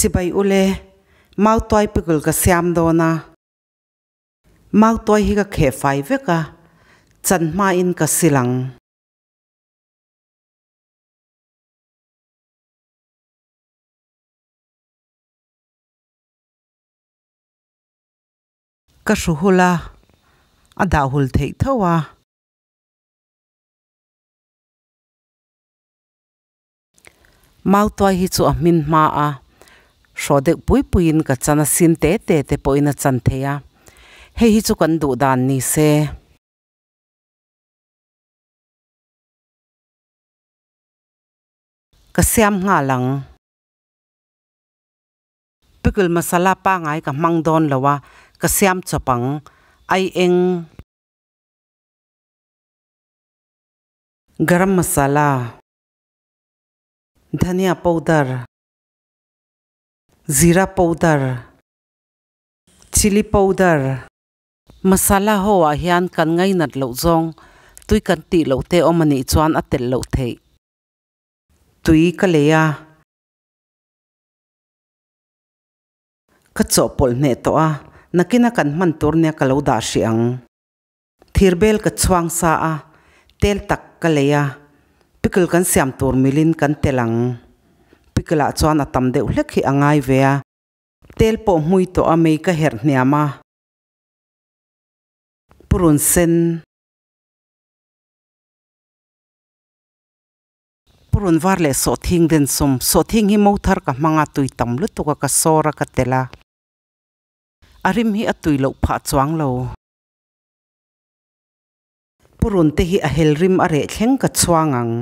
Chibai ule, mautuai pickle ka siam dawn a. Mautuai hi ka kheh fai vek a, chan hmain ka sil ang. Ka hru hul a, a dah hul theih tho a. Mautuai hi chu a hmin hma a, hraw deuh pui puiin ka chan a, sin te te te pawhin a chan thei a, hei hi chu kan duh dan ni se. Ka siam nghal ang. Pickle masala pangai ka hmang dawn lo a, ka siam chawp ang. Ai eng. Garam masala. Dhania powder. Zira powder. Chilli powder. Masala ho ah hian kan ngainat loh zawng tui kan tih loh te awm a nih chuan a telh loh theih. Tui ka lei a. Ka chawhpawlh hneh tawh a, nakina kan hman tur nia ka lo dah hrih ang. Thirbel ka chhuang sa a, tel tak ka lei a, pickle kan siam tur milin kan tel ang. Pickle ah chuan a tam deuh hlek hi a ngai ve a. Tel pawh hmui tawh a mei ka herh hniam a. Purun sen. Purun var leh sawhthing den sawm. Sawhthing hi mo thar ka hmang a, tui tam lutuk a ka sawr a ka tel a. A rim hi a tui loh phah chuang lo. Purun te hi a hel rim a reh thleng ka chhuang ang.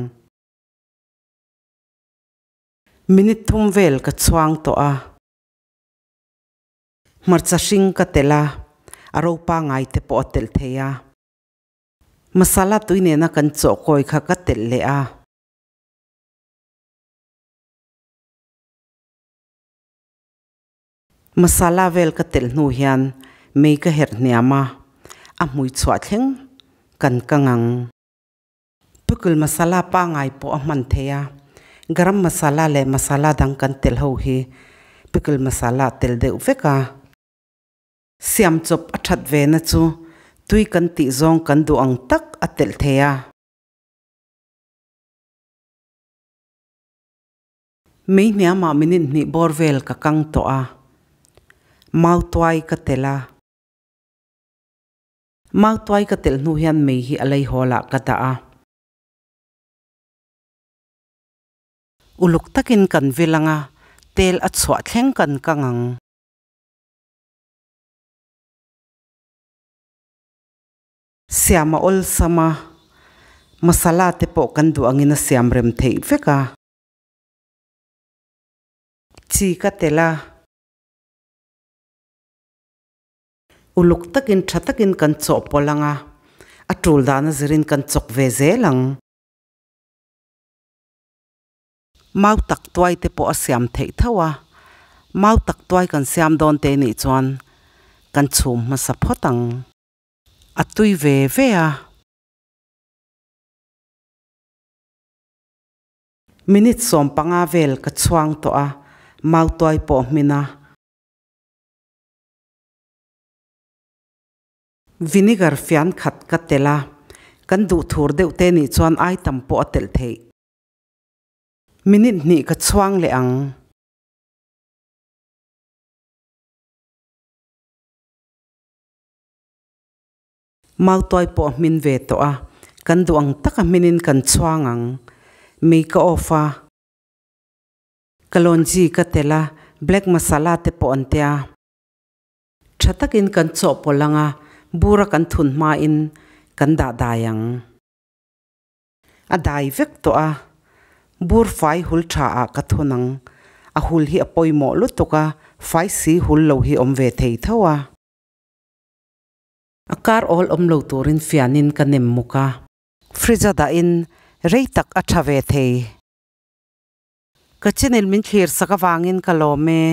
Minute thum vel ka chhuang tawh a. Hmarcha hring ka telh a, a ro pangai te pawh a telh thei a. Masala tui nena kan chawh kawi kha ka telh leh a. Masala vel ka telh hnu hian mei ka herh hniam a, a hmui chhuah thleng kan kang ang. Pickle masala pangai pawh a hman thei a, garam masala leh masala dang kan telh ho hi pickle masala a tel deuh vek a. Siam chawp a that ve na chu tui kan tih zawng kan duh ang tak a telh thei a. Mei hniamah minute hnih bawr vel ka kang tawh a, mautuai ka telh a. Mautuai ka telh hnu hian mei hi a lei hawl ah ka dah a. Uluk takin kan vil ang a, tel a chhuah thleng kan kang ang. Siam a awlsam a, masala te pawh kan duh angin a siam rem theih vek a. Chi ka telh a. Uluk takin tha takin kan chawhpawlh ang a, a tul dana zirin kan chawk ve zel ang. Mau tak tuai te pawh a siam theih tho a, mau tak tuai kan siam dawn te nih chuan kan chhum hmasa phawt ang. A tui ve ve a. Minute 15 vel ka chhuang tawh a, mau tuai pawh hmin a. Vinegar fian khat ka telh a, kan duh thur deuh te nih chuan ai tam pawh a telh theih. Minute hnih ka chhuang leh ang. Mautuai pawh a hmin ve tawh a, kan duh ang taka hminin kan chhuang ang. Mei ka off a. Kalonji ka telh a, black masala te pawh an tia. Tha takin kan chawhpawlh ang a, bura kan thun hmain kan dah dai ang. A dai vek tawh a, bur fai hul tha ah ka thun ang. A hul hi a pawimawh lutuk a, fai si hul lo hi awm ve thei tho a. A kar awl awm lo turin fianin ka nem muk a. Fridge a dahin rei tak a tha ve thei. Ka channel min thlir sak avangin ka lawm e.